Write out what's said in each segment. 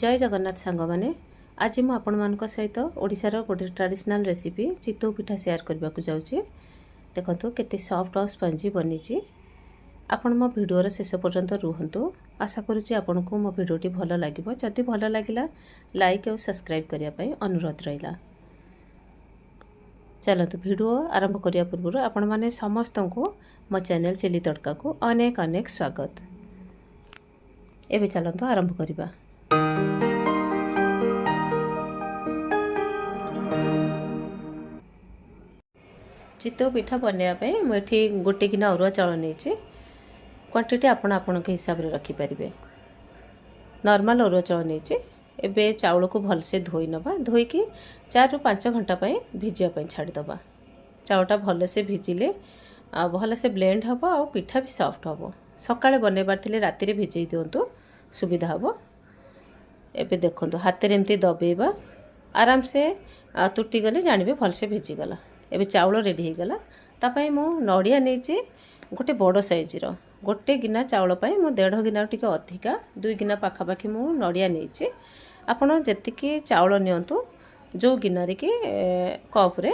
ଜୟ ଜଗନ୍ନାଥ ସାଙ୍ଗମାନେ। ଆଜି ମୁଁ ଆପଣମାନଙ୍କ ସହିତ ଓଡ଼ିଶାର ଗୋଟେ ଟ୍ରାଡ଼ିସନାଲ୍ ରେସିପି ଚିତଉ ପିଠା ସେୟାର କରିବାକୁ ଯାଉଛି। ଦେଖନ୍ତୁ, କେତେ ସଫ୍ଟ ଆଉ ସ୍ପଞ୍ଜି ବନିଛି। ଆପଣ ମୋ ଭିଡ଼ିଓର ଶେଷ ପର୍ଯ୍ୟନ୍ତ ରୁହନ୍ତୁ। ଆଶା କରୁଛି ଆପଣଙ୍କୁ ମୋ ଭିଡ଼ିଓଟି ଭଲ ଲାଗିବ। ଯଦି ଭଲ ଲାଗିଲା, ଲାଇକ୍ ଆଉ ସବସ୍କ୍ରାଇବ୍ କରିବା ପାଇଁ ଅନୁରୋଧ ରହିଲା। ଚାଲନ୍ତୁ, ଭିଡ଼ିଓ ଆରମ୍ଭ କରିବା ପୂର୍ବରୁ ଆପଣମାନେ ସମସ୍ତଙ୍କୁ ମୋ ଚ୍ୟାନେଲ୍ ଚିଲି ତଡ଼କାକୁ ଅନେକ ଅନେକ ସ୍ୱାଗତ। ଏବେ ଚାଲନ୍ତୁ ଆରମ୍ଭ କରିବା। ଚିତଉ ପିଠା ବନେଇବା ପାଇଁ ମୁଁ ଏଠି ଗୋଟେ ଗିନା ଅରୁଆ ଚାଉଳ ନେଇଛି। କ୍ୱାଣ୍ଟିଟି ଆପଣ ଆପଣଙ୍କ ହିସାବରେ ରଖିପାରିବେ। ନର୍ମାଲ୍ ଅରୁଆ ଚାଉଳ ନେଇଛି। ଏବେ ଚାଉଳକୁ ଭଲସେ ଧୋଇ ନେବା। ଧୋଇକି 4ରୁ 5 ଘଣ୍ଟା ପାଇଁ ଭିଜିବା ପାଇଁ ଛାଡ଼ିଦେବା। ଚାଉଳଟା ଭଲସେ ଭିଜିଲେ ଆଉ ଭଲସେ ବ୍ଲେଣ୍ଡ ହେବ ଆଉ ପିଠା ବି ସଫ୍ଟ ହେବ। ସକାଳେ ବନେଇବାର ଥିଲେ ରାତିରେ ଭିଜେଇ ଦିଅନ୍ତୁ, ସୁବିଧା ହେବ। ଏବେ ଦେଖନ୍ତୁ, ହାତରେ ଏମିତି ଦବେଇବା, ଆରାମସେ ତୁଟିଗଲେ ଜାଣିବେ ଭଲସେ ଭିଜିଗଲା। ଏବେ ଚାଉଳ ରେଡ଼ି ହେଇଗଲା। ତା ପାଇଁ ମୁଁ ନଡ଼ିଆ ନେଇଛି ଗୋଟେ ବଡ଼ ସାଇଜ୍ର। ଗୋଟେ ଗିନା ଚାଉଳ ପାଇଁ ମୁଁ ଦେଢ଼ ଗିନାରୁ ଟିକେ ଅଧିକା, 2 ଗିନା ପାଖାପାଖି ମୁଁ ନଡ଼ିଆ ନେଇଛି। ଆପଣ ଯେତିକି ଚାଉଳ ନିଅନ୍ତୁ, ଯେଉଁ ଗିନାରେ କି କପ୍ରେ,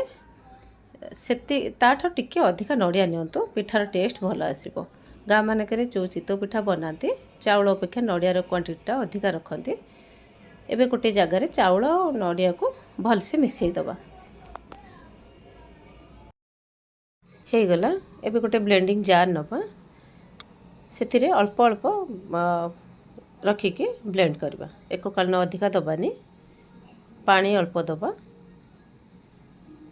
ସେତି ତାଠୁ ଟିକେ ଅଧିକା ନଡ଼ିଆ ନିଅନ୍ତୁ, ପିଠାର ଟେଷ୍ଟ ଭଲ ଆସିବ। ଗାଁ ମାନଙ୍କରେ ଯେଉଁ ଚିତଉ ପିଠା ବନାନ୍ତି, ଚାଉଳ ଅପେକ୍ଷା ନଡ଼ିଆର କ୍ୱାଣ୍ଟିଟିଟା ଅଧିକା ରଖନ୍ତି। ଏବେ ଗୋଟେ ଜାଗାରେ ଚାଉଳ ଆଉ ନଡ଼ିଆକୁ ଭଲସେ ମିଶାଇ ଦେବା। ହେଇଗଲା। ଏବେ ଗୋଟେ ବ୍ଲେଣ୍ଡିଂ ଜାର୍ ନେବା। ସେଥିରେ ଅଳ୍ପ ଅଳ୍ପ ରଖିକି ବ୍ଲେଣ୍ଡ କରିବା। ଏକକାଳୀନ ଅଧିକା ଦେବାନି। ପାଣି ଅଳ୍ପ ଦେବା।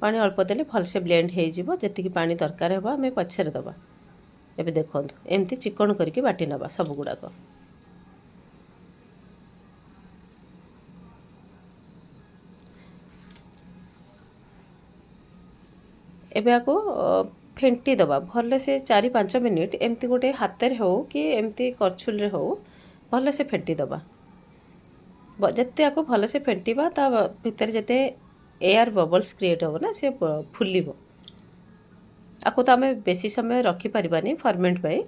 ପାଣି ଅଳ୍ପ ଦେଲେ ଭଲସେ ବ୍ଲେଣ୍ଡ ହେଇଯିବ। ଯେତିକି ପାଣି ଦରକାର ହେବ, ଆମେ ପଛରେ ଦେବା। ଏବେ ଦେଖନ୍ତୁ, ଏମିତି ଚିକଣ କରିକି ବାଟି ନେବା ସବୁଗୁଡ଼ାକ। ଏବେ ଆକୁ ଫେଣ୍ଟି ଦେବା ଭଲସେ 4-5 ମିନିଟ୍। ଏମିତି ଗୋଟେ ହାତରେ ହେଉ କି ଏମିତି କରଛୁଲରେ ହେଉ, ଭଲସେ ଫେଣ୍ଟି ଦେବା। ଯେତେ ଆକୁ ଭଲସେ ଫେଣ୍ଟିବା, ତା ଭିତରେ ଯେତେ ଏୟାର ବବଲ୍ସ କ୍ରିଏଟ୍ ହେବ ନା, ସେ ଫୁଲିବ। ଆକୁ ତ ଆମେ ବେଶୀ ସମୟ ରଖିପାରିବାନି ଫର୍ମେଣ୍ଟ ପାଇଁ।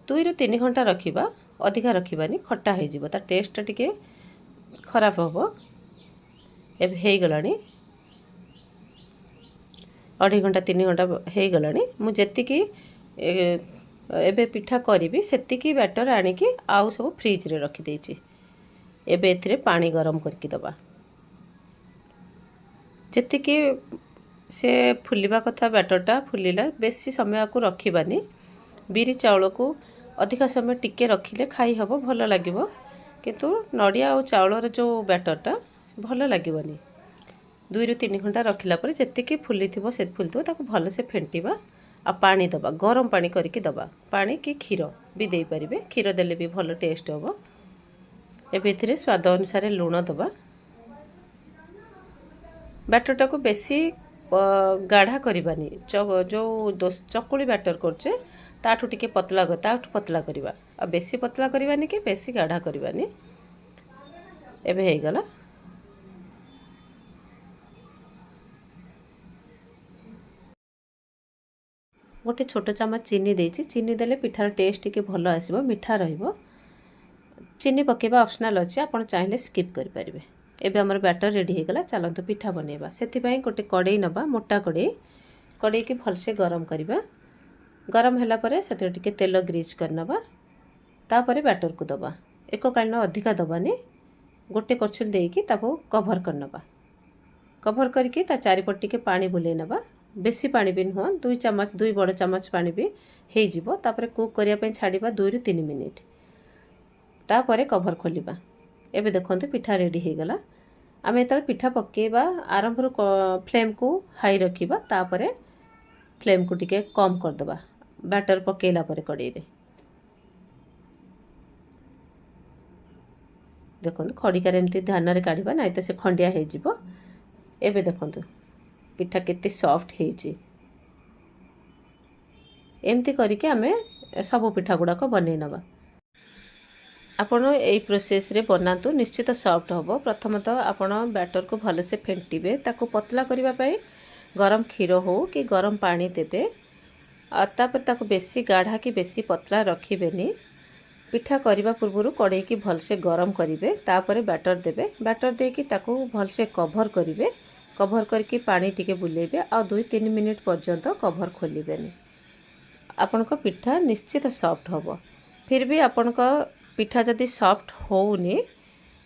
2ରୁ 3 ଘଣ୍ଟା ରଖିବା, ଅଧିକା ରଖିବାନି, ଖଟା ହେଇଯିବ, ତା ଟେଷ୍ଟଟା ଟିକେ ଖରାପ ହେବ। ଏବେ ହେଇଗଲାଣି, ଅଢ଼େଇ ଘଣ୍ଟା 3 ଘଣ୍ଟା ହେଇଗଲାଣି। ମୁଁ ଯେତିକି ଏବେ ପିଠା କରିବି, ସେତିକି ବ୍ୟାଟର୍ ଆଣିକି ଆଉ ସବୁ ଫ୍ରିଜରେ ରଖିଦେଇଛି। ଏବେ ଏଥିରେ ପାଣି ଗରମ କରିକି ଦେବା। ଯେତିକି ସେ ଫୁଲିବା କଥା, ବ୍ୟାଟର୍ଟା ଫୁଲିଲା। ବେଶୀ ସମୟ ଆକୁ ରଖିବାନି। ବିରି ଚାଉଳକୁ ଅଧିକା ସମୟ ଟିକେ ରଖିଲେ ଖାଇ ହେବ, ଭଲ ଲାଗିବ। କିନ୍ତୁ ନଡ଼ିଆ ଆଉ ଚାଉଳର ଯେଉଁ ବ୍ୟାଟର୍ଟା ଭଲ ଲାଗିବନି। 2ରୁ 3 ଘଣ୍ଟା ରଖିଲା ପରେ ଯେତିକି ଫୁଲିଥିବ ସେ ଫୁଲିଥିବ। ତାକୁ ଭଲସେ ଫେଣ୍ଟିବା ଆଉ ପାଣି ଦେବା। ଗରମ ପାଣି କରିକି ଦେବା। ପାଣି କି କ୍ଷୀର ବି ଦେଇପାରିବେ। କ୍ଷୀର ଦେଲେ ବି ଭଲ ଟେଷ୍ଟ ହେବ। ଏବେ ଏଥିରେ ସ୍ୱାଦ ଅନୁସାରେ ଲୁଣ ଦେବା। ବ୍ୟାଟରଟାକୁ ବେଶୀ ଗାଢ଼ା କରିବାନି। ଯେଉଁ ଚକୁଳି ବ୍ୟାଟର କରୁଛେ, ତାଠୁ ଟିକେ ପତଳା, ତାଠୁ ପତଳା କରିବା। ଆଉ ବେଶୀ ପତଳା କରିବାନି କି ବେଶୀ ଗାଢ଼ା କରିବାନି। ଏବେ ହେଇଗଲା। ଗୋଟେ ଛୋଟ ଚାମଚ ଚିନି ଦେଇଛି। ଚିନି ଦେଲେ ପିଠାର ଟେଷ୍ଟ ଟିକେ ଭଲ ଆସିବ, ମିଠା ରହିବ। ଚିନି ପକାଇବା ଅପସନାଲ୍ ଅଛି, ଆପଣ ଚାହିଁଲେ ସ୍କିପ୍ କରିପାରିବେ। ଏବେ ଆମର ବ୍ୟାଟର ରେଡ଼ି ହେଇଗଲା। ଚାଲନ୍ତୁ ପିଠା ବନେଇବା। ସେଥିପାଇଁ ଗୋଟେ କଡ଼େଇ ନେବା, ମୋଟା କଡ଼େଇ। କଡ଼େଇକି ଭଲସେ ଗରମ କରିବା। ଗରମ ହେଲା ପରେ ସେଥିରେ ଟିକେ ତେଲ ଗ୍ରୀଜ୍ କରିନେବା। ତାପରେ ବ୍ୟାଟରକୁ ଦେବା। ଏକକାଳୀନ ଅଧିକା ଦେବାନି। ଗୋଟେ କରଛୁଲ ଦେଇକି ତାକୁ କଭର୍ କରିନେବା। କଭର୍ କରିକି ତା ଚାରିପଟ ଟିକେ ପାଣି ବୁଲେଇ ନେବା। ବେଶୀ ପାଣି ବି ନୁହଁ, 2 ଚାମଚ, 2 ବଡ଼ ଚାମଚ ପାଣି ବି ହେଇଯିବ। ତାପରେ କୁକ୍ କରିବା ପାଇଁ ଛାଡ଼ିବା 2ରୁ 3 ମିନିଟ୍। ତାପରେ କଭର୍ ଖୋଲିବା। ଏବେ ଦେଖନ୍ତୁ, ପିଠା ରେଡ଼ି ହେଇଗଲା। ଆମେ ଯେତେବେଳେ ପିଠା ପକାଇବା, ଆରମ୍ଭରୁ ଫ୍ଲେମ୍କୁ ହାଇ ରଖିବା। ତାପରେ ଫ୍ଲେମ୍କୁ ଟିକେ କମ୍ କରିଦେବା ବ୍ୟାଟର୍ ପକାଇଲା ପରେ କଡ଼େଇରେ। ଦେଖନ୍ତୁ, ଖଡ଼ିକାରେ ଏମିତି ଧ୍ୟାନରେ କାଢ଼ିବା, ନାଇଁ ତ ସେ ଖଣ୍ଡିଆ ହେଇଯିବ। ଏବେ ଦେଖନ୍ତୁ, ପିଠା କେତେ ସଫ୍ଟ ହେଇଛି। ଏମିତି କରିକି ଆମେ ସବୁ ପିଠା ଗୁଡ଼ାକ ବନେଇ ନେବା। ଆପଣ ଏଇ ପ୍ରୋସେସ୍ରେ ବନାନ୍ତୁ, ନିଶ୍ଚିତ ସଫ୍ଟ ହେବ। ପ୍ରଥମତଃ ଆପଣ ବ୍ୟାଟରକୁ ଭଲସେ ଫେଣ୍ଟିବେ। ତାକୁ ପତଳା କରିବା ପାଇଁ ଗରମ କ୍ଷୀର ହେଉ କି ଗରମ ପାଣି ଦେବେ। ଆଉ ତାପରେ ତାକୁ ବେଶୀ ଗାଢ଼ା କି ବେଶୀ ପତଳା ରଖିବେନି। ପିଠା କରିବା ପୂର୍ବରୁ କଡ଼େଇକି ଭଲସେ ଗରମ କରିବେ, ତାପରେ ବ୍ୟାଟର୍ ଦେବେ। ବ୍ୟାଟର୍ ଦେଇକି ତାକୁ ଭଲସେ କଭର୍ କରିବେ। କଭର୍ କରିକି ପାଣି ଟିକେ ବୁଲେଇବେ ଆଉ 2-3 ମିନିଟ୍ ପର୍ଯ୍ୟନ୍ତ କଭର୍ ଖୋଲିବେନି। ଆପଣଙ୍କ ପିଠା ନିଶ୍ଚିତ ସଫ୍ଟ ହେବ। ଫିର୍ ବି ଆପଣଙ୍କ ପିଠା ଯଦି ସଫ୍ଟ ହେଉନି,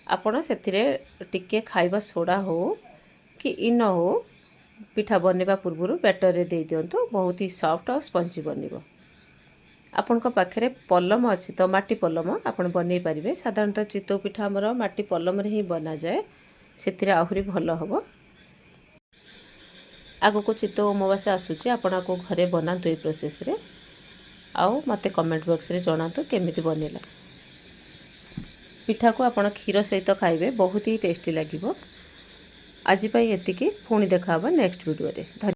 ଆପଣ ସେଥିରେ ଟିକେ ଖାଇବା ସୋଡ଼ା ହେଉ କି ଇନୋ ହେଉ, ପିଠା ବନେଇବା ପୂର୍ବରୁ ବ୍ୟାଟରରେ ଦେଇଦିଅନ୍ତୁ। ବହୁତ ହି ସଫ୍ଟ ଆଉ ସ୍ପଞ୍ଜି ବନିବ। ଆପଣଙ୍କ ପାଖରେ ପଲମ ଅଛି ତ, ମାଟି ପଲମ ଆପଣ ବନେଇ ପାରିବେ। ସାଧାରଣତଃ ଚିତଉ ପିଠା ଆମର ମାଟି ପଲମରେ ହିଁ ବନାଯାଏ, ସେଥିରେ ଆହୁରି ଭଲ ହେବ। ଆଗକୁ ଚିତଉ ଅମାବାସ୍ୟା ଆସୁଛି। ଆପଣ ଆକୁ ଘରେ ବନାନ୍ତୁ ଏଇ ପ୍ରୋସେସ୍ରେ ଆଉ ମୋତେ କମେଣ୍ଟ ବକ୍ସରେ ଜଣାନ୍ତୁ କେମିତି ବନିଲା। ପିଠାକୁ ଆପଣ କ୍ଷୀର ସହିତ ଖାଇବେ, ବହୁତ ହି ଟେଷ୍ଟି ଲାଗିବ। ଆଜି ପାଇଁ ଏତିକି। ପୁଣି ଦେଖା ହେବ ନେକ୍ସଟ ଭିଡ଼ିଓରେ।